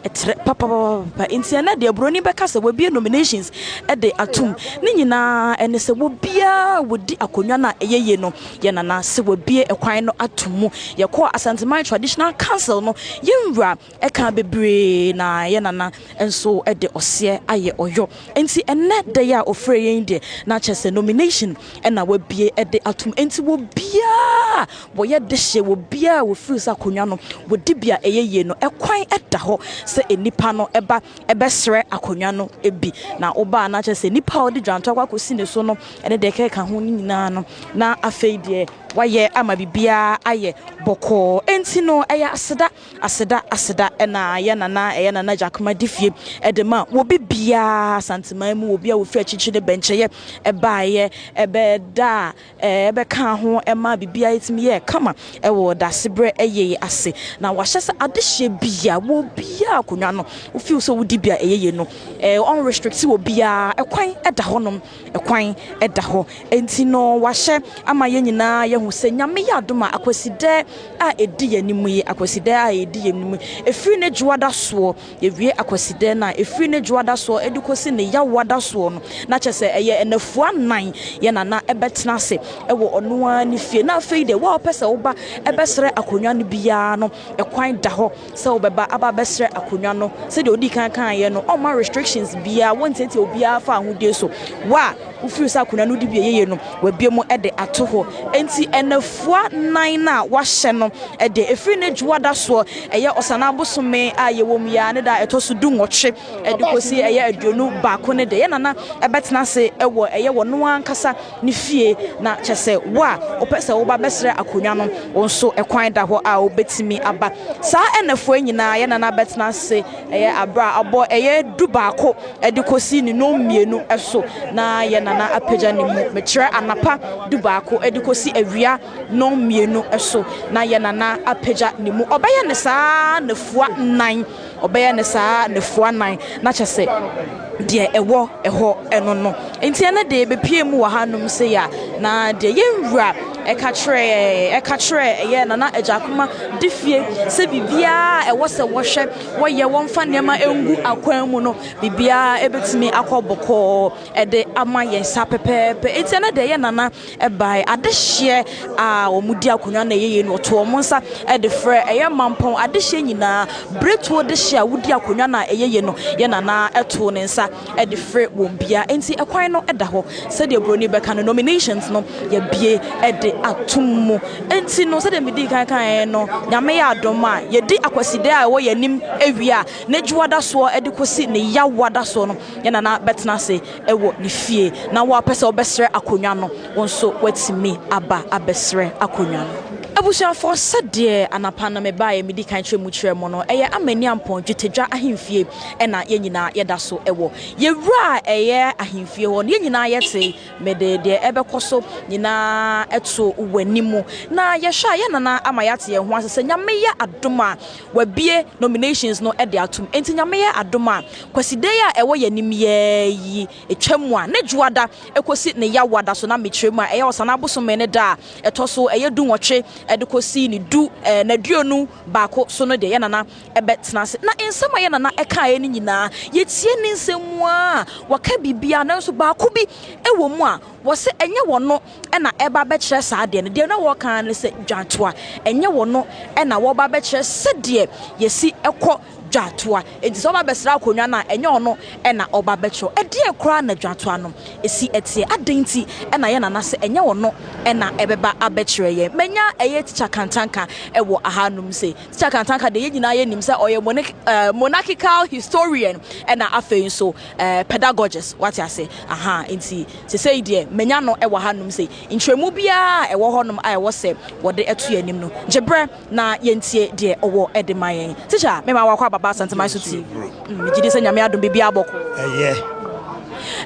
ɛtrɛ papapapa. Nti ɛnɛ deɛ buroni bɛka sɛ wɔabie nominations ɛde atum ne nyinaa ɛne sɛ obiara wɔdi akonnwa no a ɛyɛ yie no yɛn nana sɛ wɔabie ɛkwan no ato mu. Yɛkɔɔ Asanteman Traditional Council no, yɛn wura ɛka bebree na yɛn nana nso ɛde ɔseɛ ayɛ ɔyɔ. Nti ɛnɛ da yi a ofrɛ yɛn deɛ na kyerɛ sɛ nomination ɛna wabie ɛde atum. Nti obiara wɔyɛ de hyɛ obiara wɔfiri sɛ akonnwa no wɔdi bi a ɛyɛ yie no, ɛkwan ɛda hɔ sɛ nipa no ɛba ɛbɛsrɛ akonnwa no bi na ɔbaa na kyerɛ sɛ nipa a ɔde dwanto akɔ akɔsi ne so no ɛne deɛ ɛkeka ho no nyinaa no na afei deɛ wayɛ ama biribiara ayɛ bɔkɔɔ. Enti no ɛyɛ aseda aseda aseda ɛna yɛ nana ɛyɛ Nana Gyakoma Difie ɛde ma wɔbi biara Asanteman mu, obi a wɔfiri akyirikyiri ne bɛnkyɛyɛ ɛbaeɛ ɛbɛda a ɛbɛka ho ɛma biribiara ɛtumi yɛ kama ɛwɔ dasebrɛ ɛyɛ yi ase. Na wahyɛ sɛ adehyeɛ bia wɔbiara akonnwa no wofiw sɛ wodi bi a ɛyɛ yie no, ɔnrestrict wɔ biara, ɛkwan ɛda hɔnom, ɛkwan ɛda hɔ. Enti no wahyɛ ama yɛn nyinaa yɛhu. ahu sɛ Nyame yɛ adom a Akwasidɛ a ɛdi yɛn anim yi, Akwasidɛ a ɛdi yɛn anim yi, ɛfiri ne dwoada soɔ, yɛwie Akwasidɛ no a, ɛfiri ne dwoada soɔ de kɔsi ne yawoada soɔ no, na kyerɛ sɛ ɛyɛ nnafua nnan yɛn nana bɛtena ase wɔ ɔno ara ne fie. Na afei deɛ, wo a wopɛ sɛ woba bɛsrɛ akonnwa no biara no, ɛkwan da hɔ sɛ wobɛba aba abɛsrɛ akonnwa no. Sɛdeɛ ɔdii kan kaeɛ no, ɔmma restrictions biara, wɔntiatia obiara fa ahodie so. Wo a wofiri sɛ akonnwa no wode bi yɛ yie no, wabue mu de ato hɔ. Enti nnafua nnan no a wahyɛ no deɛ, ɛfiri ne dwoada soɔ, ɛyɛ Ɔsanaa bosome a yɛwɔ mu yi ara ne da a ɛtɔ so dunwɔtwe de kɔsi ɛyɛ 21 no deɛ, yɛn nana bɛtena ase wɔ ɛyɛ wɔn ankasa ne fie, na kyerɛ sɛ wo a wopɛ sɛ woba bɛsrɛ akonnwa no, wo nso kwan da hɔ a wobɛtumi aba. Saa nnafua yi nyinaa yɛn nana bɛtena ase ɛyɛ aberɛ a abɔ ɛyɛ dubaako de kɔsi ne nnɔnmienu so na yɛn nana apagya ne mu, mekyerɛ anapa dubaako de kɔsi awia nnɔnmienu so na yɛn nana apagya ne mu. Ɔbɛyɛ no saa nnafua nnan. Ɔbɛyɛ no saa nnafua nnan, na kyerɛ sɛ deɛ ɛwɔ hɔ no no. Enti ɛnnɛ deɛ yɛbɛpue mu wɔ hanom sei a, na deɛ yɛn wura ɛka kyerɛɛ ɛka kyerɛɛ ɛyɛ Nana Agyakoma de fie sɛ biribiara a ɛwɔ sɛ wɔhwɛ, wɔyɛ, wɔmfa nneɛma ngu akwan mu no, biribiara ɛbɛtumi akɔ bɔkɔɔ ɛde ama yɛn saa pɛpɛɛpɛ. Enti ɛnnɛ deɛ yɛn Nana bae. Adehyeɛ a wɔdi akonnwa na ɛyɛ yei no, wɔto wɔn nsa de frɛ ɛyɛ mampɔn adehyeɛ nyinaa. Berɛtuo dehyeɛ a wodi akonnwa na ɛyɛ yei no, yɛ nana too ne nsa de frɛ wɔn bia. Enti ɛkwan no da hɔ. Sɛdeɛ buroni bɛka no, nominations no yɛabue de atom mu. Enti no, sɛdeɛ medii kan kaeɛ no, Nyame yɛ adom a, yɛdi Akwasidae a ɛwɔ yɛn anim awie a, ne dwoada soɔ de kɔsi ne yawoada soɔ no, yɛn nana bɛtena ase wɔ ne fie, na wo a wopɛ sɛ wobɛsrɛ akonnwa no, wo nso woatumi aba abɛsrɛ akonnwa no. Abusuafoɔ, sɛdeɛ anapa no mebaeɛ medi kan kyerɛ mu kyerɛɛ mo no, ɛyɛ Amaniampɔn Dwetɛdwa ahemfie na yɛn nyinaa yɛda so wɔ. Yɛwuraa ɛyɛ ahemfie hɔ no, yɛn nyinaa yɛtee, mede deɛ ɛbɛkɔ so nyinaa too w'anim. Na yɛhwɛ a, yɛn nana ama yɛate yɛn ho ase sɛ Nyame yɛ adom a, Wabue nominations no de atom. Enti Nyame yɛ adom a, Kwasida yi a ɛwɔ yɛn anim yɛɛ yi twa mu a, ne Dwoada kɔsi ne Yawoada so na mekyerɛ mu a, ɛyɛ Ɔsannaa bosome ne da a ɛtɔ so ɛyɛ dunwɔtwe de kɔsi ne du eh, n'aduonu baako so no deɛ yɛn nana bɛtena ase. Na nsɛm a yɛn nana kaeɛ no nyinaa, yɛtie ne nsɛm mu a, waka biribiara, nanso baako bi wɔ mu a, wɔse ɛnyɛ wɔno na ɛreba abɛkyerɛ saa adeɛ no. Deɛ na wɔreka ara ne sɛ dwatoa. Ɛnyɛ wɔno na wɔreba abɛkyerɛ sɛdeɛ yɛsi kɔ dwatoa. Enti sɛ wɔba abɛsra akonnwa no a, ɛnyɛ ɔno na ɔreba abɛkyerɛ. Ɛdeɛn koraa na dwatoa no si teɛ? Adɛn nti na yɛn nana sɛ ɛnyɛ ɔno na ɛbɛba abɛkyerɛ yɛn? Manya ɛyɛ Tikya Kantanka wɔ ahanom sei. Tikya Kantanka deɛ yɛn nyinaa yɛnim sɛ ɔyɛ monarchical historian ɛna afei nso pedagogist. Wate ase? Aha, nti Sesei deɛ, manya no wɔ hanom sei. Nkyerɛmu biara a ɛwɔ hɔnom a ɛwɔ sɛ wɔde to yɛn anim no, gye berɛ na yɛntie deɛ ɔwɔ de ma yɛn. Tikya, mema wakɔ aba ba Asanteman so TV. Megye di sɛ Nyame adom biribiara bɔkɔɔ. Ɛyɛ.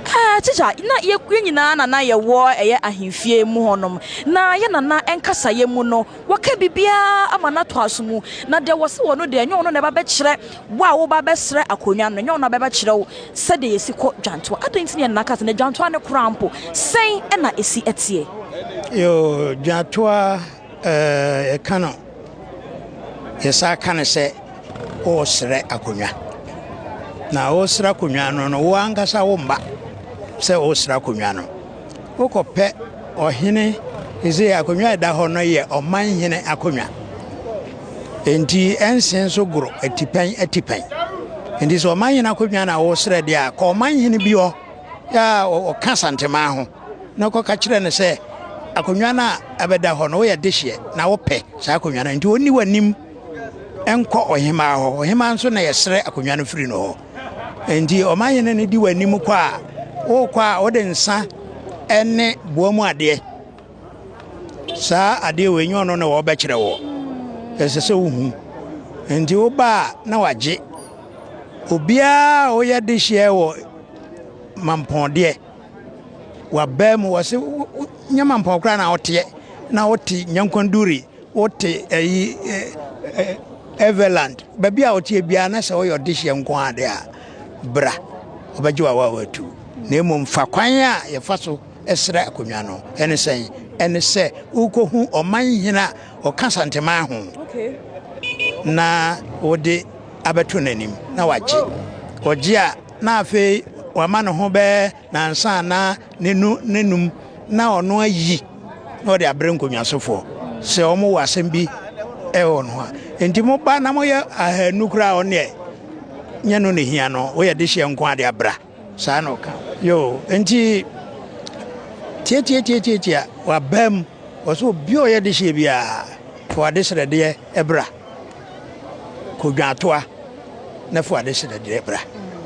Ɛɛ, tikya, na yɛ, yɛn nyinaa na na yɛwɔ ɛyɛ ahemfie mu hɔnom. Na yɛn nana nkasaeɛ mu no, wɔka biribiara ama no atɔ aso mu. Na deɛ wɔse wɔ no deɛ, ɛnyɛ ɔno na ɛba bɛkyerɛ wo a woba bɛsrɛ akonnwa no, ɛnyɛ ɔno na ɔbɛbɛkyerɛ wo sɛdeɛ yɛsi kɔ dwantoa. Adɛn nti na yɛn nana ka sɛ na dwantoa no koraa mpo, sɛn na ɛsi teɛ? Yoo, dwantoa eh, yɛka no, yɛsan ka no sɛ woresrɛ akonnwa. Na woresrɛ akonnwa no no, wo ankasa wo mma sɛ woresrɛ akonnwa no. Wokɔpɛ ɔhene, ɛsɛ akonnwa a ɛda hɔ no yɛ ɔman hene akonnwa. Enti ɛnsen so goro atipɛn atipɛn. Enti sɛ ɔman hene akonnwa na wosrɛ deɛ a, kɔ ɔman hene bi hɔ a ɔka Santemaa ho na kɔka kyerɛ no sɛ akonnwa no a ɛbɛda hɔ no woyɛ dehyeɛ na wopɛ saa akonnwa no. Enti ɔnni w'anim nkɔ ɔhemaa hɔ. Ɔhemaa nso na yɛsrɛ akonnwa no firi no hɔ. Enti ɔman hene no di w'anim kɔ a, wokɔ a wode nsa ne boa mu adeɛ Saa adeɛ wei nyɛ ɔno na wɔbɛkyerɛ wɔ. Ɛsɛ sɛ wohu. Nti woba a na wagye. Obiara a woyɛ dehyeɛ wɔ mampɔn deɛ, wabaa mu wɔse nyɛ mampɔn koraa na woteɛ na wote Nyankwanduri, wote ayi Everland, baabi a woteɛ biara na sɛ woyɛ ɔdehyeɛ nko ara deɛ a, bra, wɔbɛgye w'awaawa atu. Na mmom fa kwan a yɛfa so srɛ akonnwa no, ɛne sɛn? ne sɛ wokɔhu ɔman hene a ɔka Santeman ho na wode abɛto n'anim na wagye. Ɔgye a, na afei wama ne ho bɛyɛ nansa anaa nenu nenum na ɔno ayi na ɔde abrɛ nkonnwasofoɔ sɛ wɔn wɔ asɛm bi ɛwɔ no ho a. Nti mo ba na moyɛ ahanu koraa ɔno deɛ nyɛ no na ehia no, woyɛ dehyeɛ nko ade abra. Saa na ɔka. Yoo, nti tiatiatiatiatia waba mu. Ɔsɛ obi a ɔyɛ dehyeɛ biara fa w'adesrɛdeɛ bra. Kɔ Dwaatoa na fa w'adesrɛdeɛ bra.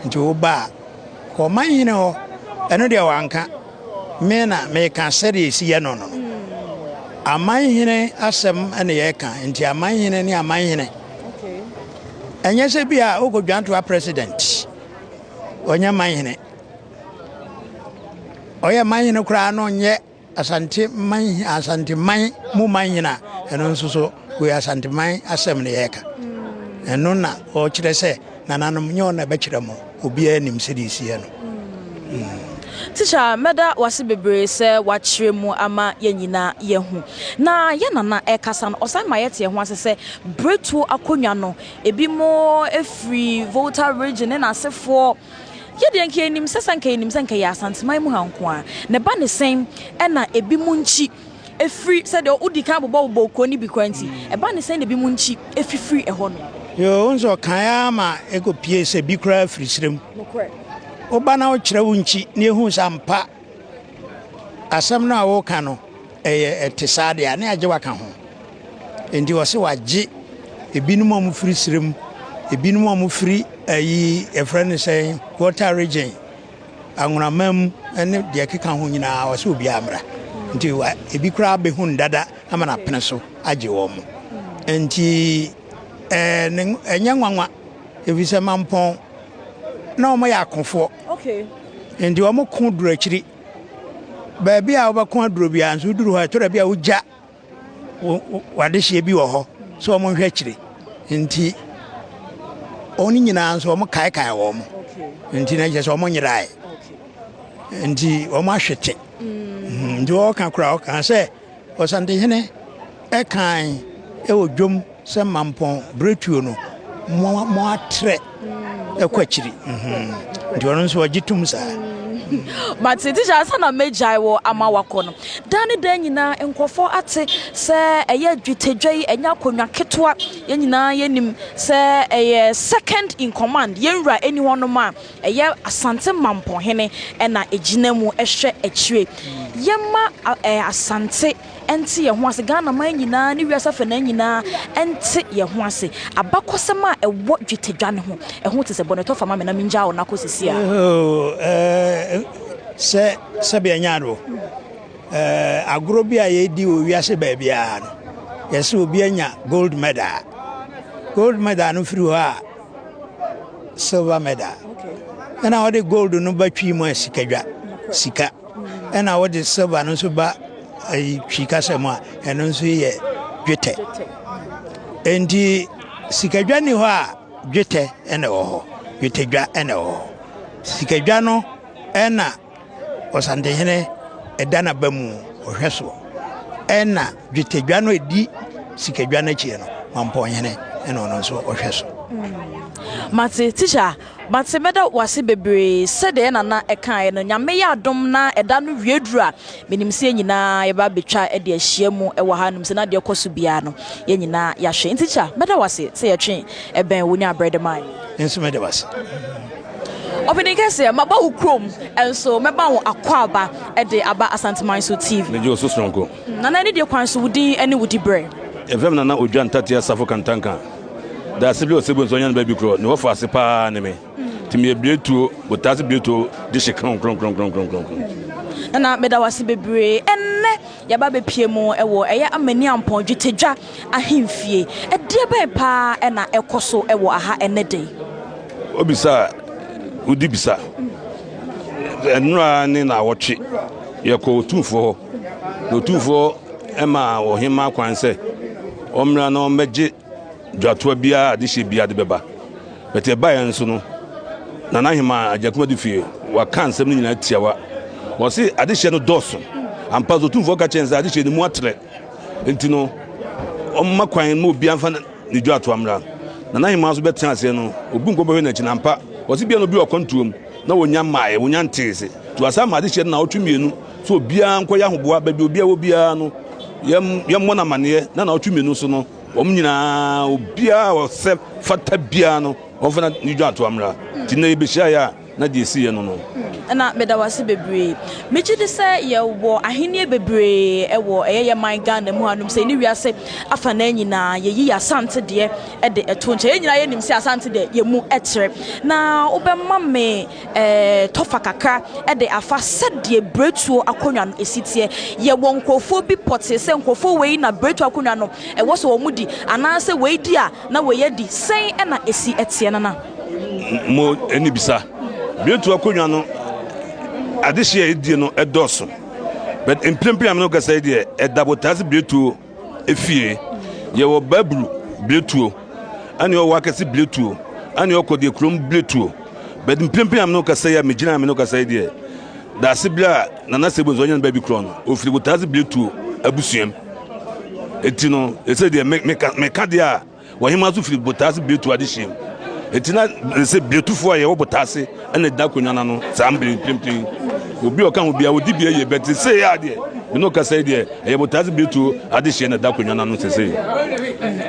Nti woba a, kɔ ɔmanhene hɔ. Ɛno deɛ wanka. Me na meka sɛdeɛ ɛsi yɛ no no. Amanhene asɛm na yɛka. Nti amanhene ne amanhene. Ɛnyɛ sɛ bi a wokɔ Dwaatoa president. Ɔnyɛ manhene. Ɔyɛ manhene koraa na ɔnyɛ Asante man Asante man mu manhene a ɛno nso so wei Asante man asɛm na yɛreka. Ɛno na ɔkyerɛ sɛ nananom nyɛ ɔna ɛbɛkyerɛ mo obiara nim sɛdeɛ ɛsi yɛ no. Tikya, mɛda wase bebree sɛ wakyerɛ mu ama yɛn nyinaa yɛahu. Na yɛn nana ɛkasa no, ɔsan ma yɛte yɛn ho ase sɛ Bretuo akonnwa no, ebinom firi Volta region ne n'asefoɔ. Yɛ deɛ nka yɛnim sɛ sɛ nka yɛnim sɛ nka yɛ Asanteman mu ha nko ara. Na ɛba ne sɛn ɛna ebinom nkyi ɛfiri sɛdeɛ wodi kan bobɔbobɔ kuro no bi koraa nti, ɛba ne sɛn na ebinom nkyi ɛfifiri ɛhɔ nom? Yoo, wo nso ɔkae ara ma ɛkɔpie sɛ bi koraa firi serɛ mu. Nokorɛ. Woba na wokyerɛ wo nkyi na yɛhu sɛ ampa asɛm no a woka no ɛyɛ ɛte saa deɛ a, ne agye waka ho. Enti ɔse wagye ebinom a wɔfiri serɛ mu, ebinom a wɔfiri ayi yɛfrɛ no sɛn Volta region, Anwonaman mu ne deɛ ɛkeka ho nyinaa ɔse obiara mmra. Nti ebi koraa bɛhu no dada ama no apene so agye wɔn. Nti ɛnyɛ nwanwa ɛfiri sɛ Mampɔn na wɔyɛ akofoɔ. Nti wɔn ko duru akyiri. Baabi a wobɛko aduro biara nso woduru hɔ a ɛtɔ da bi a wogya w'adehyeɛ bi wɔ hɔ sɛ wɔn nhwɛ akyire nti wɔn nyinaa nso wɔn kaekae wɔn nti na kyerɛ sɛ wɔn nyerae nti wɔn ahwete mm. nti wɔka koraa wɔka sɛ ɔsantehene ɛkan ɛwɔ dwom Sɛ mampɔn berɛtuo no mo mo atrɛ ɛkɔ akyiri nti ɔno nso ɔgye tom saa. Mate tikya ansa na mɛgyae wɔ ama wakɔ no daa ne daa nyinaa nkurɔfoɔ ate sɛ ɛyɛ dwetɛdwa yi ɛnyɛ akonnwa ketewa yɛn nyinaa yɛnim sɛ ɛyɛ second in command yɛn wura ɛni hɔnom a ɛyɛ Asante Mampɔnhene ɛna ɛgyina mu ɛhwɛ akyire yɛma Asante nte yɛn ho ase, Ghana man nyinaa ne wiase afanan nyinaa nte yɛn ho ase. Abakɔsɛm a ɛwɔ dwetɛdwa no ho, ɛho te sɛ bɔne tɔ fa ma me na mengyaa wo na kɔ sisi a. Oh, eh, sɛ sɛbi ɛnyɛ ado. Eh, agorɔ bi a yɛdi wɔ wiase baabiara no, yɛsɛ obi anya gold medal. Gold medal no firi hɔ a, silver medal. Ɛna wɔde gold no ba twi mu a sikadwa, sika. Ɛna wɔde silver no nso ba ayi twi kasa mu a ɛno nso yɛ dwetɛ nti sikadwa ni hɔ a dwetɛ ɛna ɛwɔ hɔ dwetɛdwa ɛna ɛwɔ hɔ sikadwa no ɛna ɔsantehene ɛda n'aba mu ɔhwɛ soɔ ɛna dwetɛdwa no ɛdi sikadwa no akyi no mampɔnhene ɛna ɔno nso ɔhwɛ so. Mate teacher Mate mɛda wase bebree sɛdeɛ yɛ nana ɛkaeɛ no Nyame yɛ adom na ɛda no wie duru a menim sɛ yɛn nyinaa yɛbɛ abɛtwa de ahyia mu wɔ ha nom sɛ na deɛ ɛkɔ so biara no yɛn nyinaa yɛahwɛ nti kya mɛda wase sɛ yɛtwe ɛbɛn wo nya abrɛ de maa yɛn. Me nso meda wase. Ɔpanin kɛseɛ maba wo kurom nso mɛba wo akwaaba de aba Asanteman so TV. Megye wo so soronko. Nana ɛne deɛ kwan so wo din ne wo diberɛ. Yɛfrɛ me Nana Odwa Ntatea Safo Kantanka. Daase bi ɔsɛ bu nso ɔnya no baabi korɔ ne wɔfo ase paa ne me. Nti meyɛ biretuo, botaase biretuo de hye kron kron kron kron kron kron. Nana meda wo ase bebree. Ɛnnɛ yɛaba abɛpie mu wɔ ɛyɛ Amaniampɔn Dwetɛdwa ahemfie. Ɛdeɛ bɛn paa na ɛkɔ so wɔ aha ɛnnɛ da yi? Wobisa a, wodi bisa. Ɛnora ne naawɔtwe yɛkɔ Otumfoɔ hɔ. Na Otumfoɔ maa ɔhemmaa kwan sɛ ɔmmra na ɔmmɛgye dwatoa biara a adehyeɛ biara de bɛba. But ɛbaeɛ nso no, Nana Hemaa Agyakum Adufie waka nsɛm no nyinaa tiawa. Ɔse adehyeɛ no dɔɔso. Ampa so Otumfoɔ ka kyerɛ sɛ adehyeɛ no mu atrɛ. Nti no, ɔmma kwan ma obiara mfa ne dwatoa mmra. Nana Hemaa nso bɛtena aseɛ no, obu nkɔ bɛhwɛ n'akyi na ampa, ɔse bia na obi wɔ akwantuom na wɔnya mmaeɛ, wɔnya ntee se. Nti wasan ma adehyeɛ no naawɔtwe mmienu sɛ obiara nkɔyɛ ahoboa, baabi obiara wɔ biara no, yɛmmɔ no amaneɛ na naawɔtwe mmienu so no, wɔn nyinaa obiara a ɔsɛ fata biara no, wɔmfa ne dwatoa mmra. Nti nnɛ yɛbɛhyiaeɛ a, na deɛ ɛsiiɛ no no. Ɛna meda wo ase bebree. Megye di sɛ yɛwɔ ahennie bebree wɔ ɛyɛ yɛ man Ghana mu hanom sɛ ne wiase afanaa nyinaa yɛyi yɛ Asante deɛ de ɛto nkyɛn. Yɛn nyinaa yɛnim sɛ Asante deɛ yɛn mu ɛtrɛ. Na wobɛma me eh, tɔfa kakra de afa sɛdeɛ Biretuo akonnwa no ɛsi teɛ. Yɛwɔ nkurɔfoɔ bi pɔtee sɛ nkurɔfoɔ wei na Biretuo akonnwa no ɛwɔ sɛ wɔn di anaasɛ wei di a na wei adi. Sɛn na ɛsi teɛ Nana? Mo ani bisa. Biretu akonnwa no adehye a edie no ɛdɔɔso. But mprempren a me ne wo kasa yi deɛ ɛda botaase biretuo efie. Yɛwɔ Baburu biretuo, ɛne ɔwɔ akɛse biretuo, ɛne ɔkɔ deɛ kurom biretuo. But mprempren a me ne wo kasa yi a megyina a me ne wo kasa yi deɛ daase bere a Nana Sebo nso ɔnyɛ no baabi korɔ no ofiri botaase biretuo abusuam. Eti no ɛsɛ deɛ meka deɛ a Ɔhemmaa nso firi Botaase Biretu adehyeɛ mu. Enti na ɛsɛ sɛ Biretufoɔ a yɛwɔ Botaase na ɛda akonnwa no ano saa mmerɛ mprempren yi. Obi a ɔka ho biara ɔdi bi yie bɛte sei a deɛ me ne ɔkasa yi deɛ ɛyɛ Botaase Biretu adehyeɛ na ɛda akonnwa no ano sesei.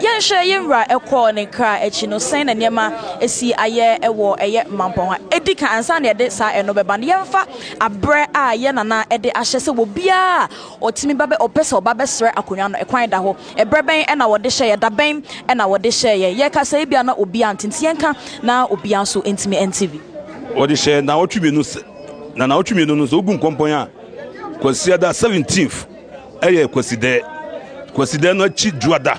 Yɛnhwɛ yɛn wura kɔɔ ne kra akyi no sɛn na nneɛma si ayɛ wɔ ɛyɛ mampɔn ha. Ɛdi kan ansa na yɛde saa ɛno bɛba no yɛmfa aberɛ a yɛn nana de ahyɛ sɛ obiara a ɔtumi ba bɛ ɔpɛ sɛ ɔba bɛsrɛ akonnwa no ɛkwan da hɔ. Ɛberɛ bɛn na wɔde hyɛeɛ? Da bɛn na wɔde hyɛeɛ? Yɛreka sɛ ebia na obiara nte, nti yɛnka na obiara nso ntumi nte bi. Wɔde hyɛɛ nnawɔtwe mmienu, na nnawɔtwe mmienu no sɛ wogu nkɔmpɔn a, Kwasiada 17th ɛyɛ Kwasidɛ. Kwasidɛ no akyi Dwoada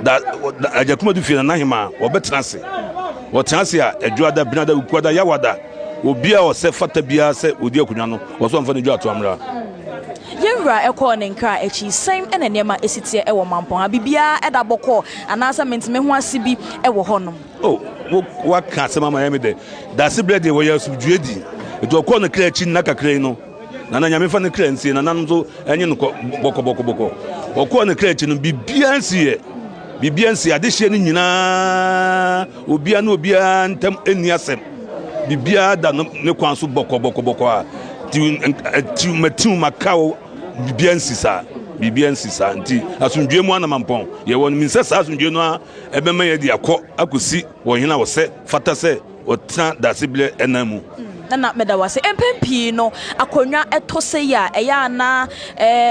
da, da Agyakumadu fie na n'ahemaa wɔbɛtena ase. Wɔtena ase a, Adwoada, Benada, Wukuada, Yawada, obiara a ɔsɛ fata biara sɛ ɔdi akonnwa no, wɔsɛ ɔmfa ne dwa mmra. Yɛn wura kɔɔ ne nkra akyi. Sɛn na nneɛma si teɛ wɔ Mampong ha? Biribiara da bɔkɔɔ anaasɛ mente-me-ho-ase bi wɔ hɔnom? Oh, wo, woaka asɛm ama ayɛ me dɛ. Daasebrɛ deɛ, wɔyɛ asomdwoeɛ di. Nti ɔkɔɔ ne kra akyi nna kakra yi no, Nana Nyame fa ne kra nsie, nananom nso ɛnye no kɔ bɔkɔbɔkɔbɔkɔ. Ɔkɔɔ ne kra akyi no, biribiara nsiiɛ. Biribiara nsi, adehyeɛ no nyinaa, obiara ne obiara ntam nni asɛm. Biribiara da no ne kwan so bɔkɔbɔkɔbɔkɔ a, tiw matiw makaw biribiara nsi saa. Biribiara nsi saa. Nti asomdwoeɛ mu anamampɔn yɛwɔ no. Menim sɛ saa asomdwoeɛ no ara ɛbɛma yɛde akɔ akɔsi wɔ hene a ɔsɛ fata sɛ ɔtena dasebrɛ ɛnan mu. Nana meda wo ase. Mpɛn pii no akonnwa ɛtɔ sei a ɛyɛ a na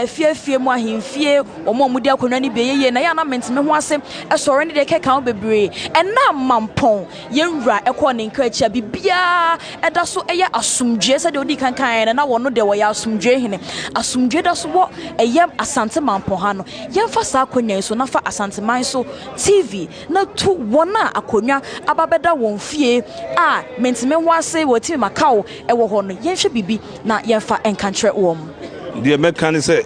fie afie mu ahemfie wɔn a wɔdi akonnwa no bi ɛyɛ yie na ɛyɛ a na mente me ho ase ɛsɔre ne deɛ ɛkeka ho bebree. Ɛna Mampɔn yɛn wura ɛkɔɔ ne nkra akyi a biribiara ɛda so ɛyɛ asomdwoeɛ sɛdeɛ ɔdii kan kaeɛ no na wɔn deɛ wɔyɛ asomdwoeɛ hene. Asomdwoeɛ da so wɔ ɛyɛ Asante Mampɔn ha no. Yɛmfa saa akonnwa yi so na fa Asanteman so TV na tu wɔn a akonnwa aba bɛda wɔn fie a mente-me-ho-ase wɔatumi makaw wɔ hɔ no, yɛnhwɛ biribi na yɛmfa nka nkyerɛ wɔn. Deɛ mɛka ne sɛ,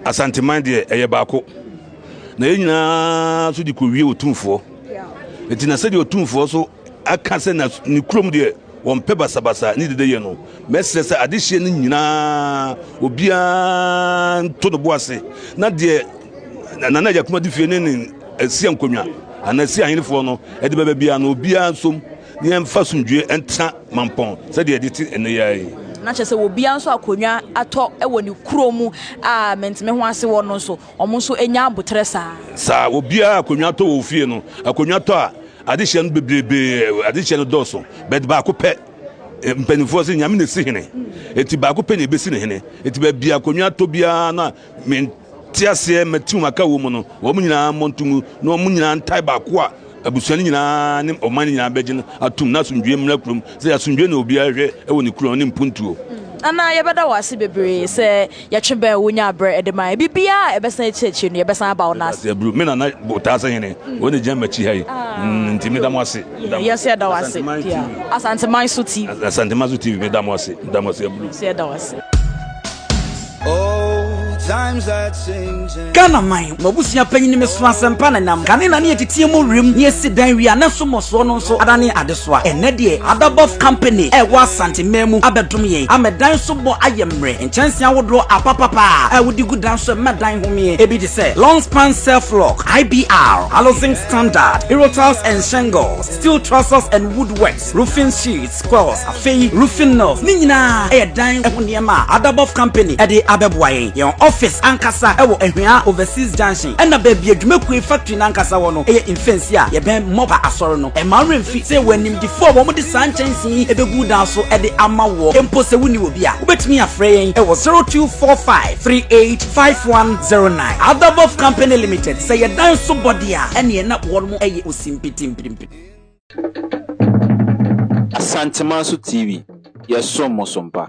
Asanteman deɛ ɛyɛ baako, na yɛn nyinaa nso de kɔwie Otumfoɔ. Enti na sɛdeɛ Otumfoɔ nso aka sɛ na ne kurom deɛ wɔmpɛ basabasa ne dedeyɛ no, mɛsrɛ sɛ adehyeɛ no nyinaa obiara nto ne bo ase na deɛ Nana Agya Kumadi fie ne ne asia nkonnwa anaa asia ahenefoɔ no de bɛba biara no obiara nsom na yɛmfa asomdwoeɛ ntena Mampɔn sɛdeɛ yɛde te ɛnnɛ yi ara yi. Na kyerɛ sɛ obiara nso akonnwa atɔ wɔ ne kuro mu a mente-me-ho-ase wɔ no nso, wɔn nso nya aboterɛ saa. Saa, obiara akonnwa tɔ wɔ ofie no, akonnwa tɔ a, adehyeɛ no bebrebe, adehyeɛ no dɔɔso, but baako pɛ, mpanimfoɔ sɛ Nyame na esi hene, eti baako pɛ na ebesi ne hene, eti baabi akonnwa tɔ biara no a, mente aseɛ, mati wɔn aka wɔ mu no, wɔn nyinaa mmɔ nto mu, na wɔn nyinaa ntae baako a abusua no nyinaa ne ɔman no nyinaa bɛgye no atom, na asomdwoeɛ mmra kurom, sɛ asomdwoeɛ na obiara hwɛ wɔ ne kurom ne mpuntuo. Nana, yɛbɛda wo ase bebree sɛ yɛtwe bɛn wo nyaa berɛ de ma yɛn. Biribiara a ɛbɛsan akyi akyire no, yɛbɛsan aba wo nan ase. Meda ase aburu. Me nana Botaase hene, ɔno na gyina m'akyi ha yi. Nti meda mo ase. Yɛn nso yɛda wo ase. Asanteman so TV. Asanteman so TV, meda mo ase. Meda mo ase aburu. Nso yɛda wo ase. Times are changing. Ghana man, m'abusua panyin me so asɛmpa na nam. Kane na ne yɛteteɛ mu wiem ne yɛsi dan wie a na so mmɔsoɔ no nso adane adesoa. Ɛnnɛ deɛ, Adabɔf Company a ɛwɔ Asante man mu abɛdom yɛn ama dan so bɔ ayɛ mmerɛ. Nkyɛnsee ahodoɔ apapapa a wode gu dan so ɛma dan homeɛ. Ebi te sɛ Long Span Self Lock, IBR, Alozinc Standard, Aerotiles and Shingles, Steel Trusses and Woodworks, Roofing Sheets, Coils, afei Roofing Nails. Ne nyinaa ɛyɛ dan ho nneɛma a Adabɔf Company ɛde abɛboa yɛn. Yɛn office ankasa ɛwɔ Ahwea Overseas Junction, ɛna baabi adwumakuo factory n'ankasa wɔ no ɛyɛ mfɛnsi a yɛbɛn Mɔba asɔre no. Ɛma werɛmfi sɛ wɔ animdifoɔ a wɔn de saa nkyɛnsee yi ɛbɛgu dan so ɛde ama wɔ. Mpo sɛ wonni wɔ bi a, wobɛtumi afrɛ yɛn ɛwɔ 0245 385109. Adabɔf Company Limited, sɛ yɛ dan so bɔde a, ɛneɛ na wɔn ɛyɛ osimpitimpirimpiri. Asantemanso TV, yɛsom mo so mpa.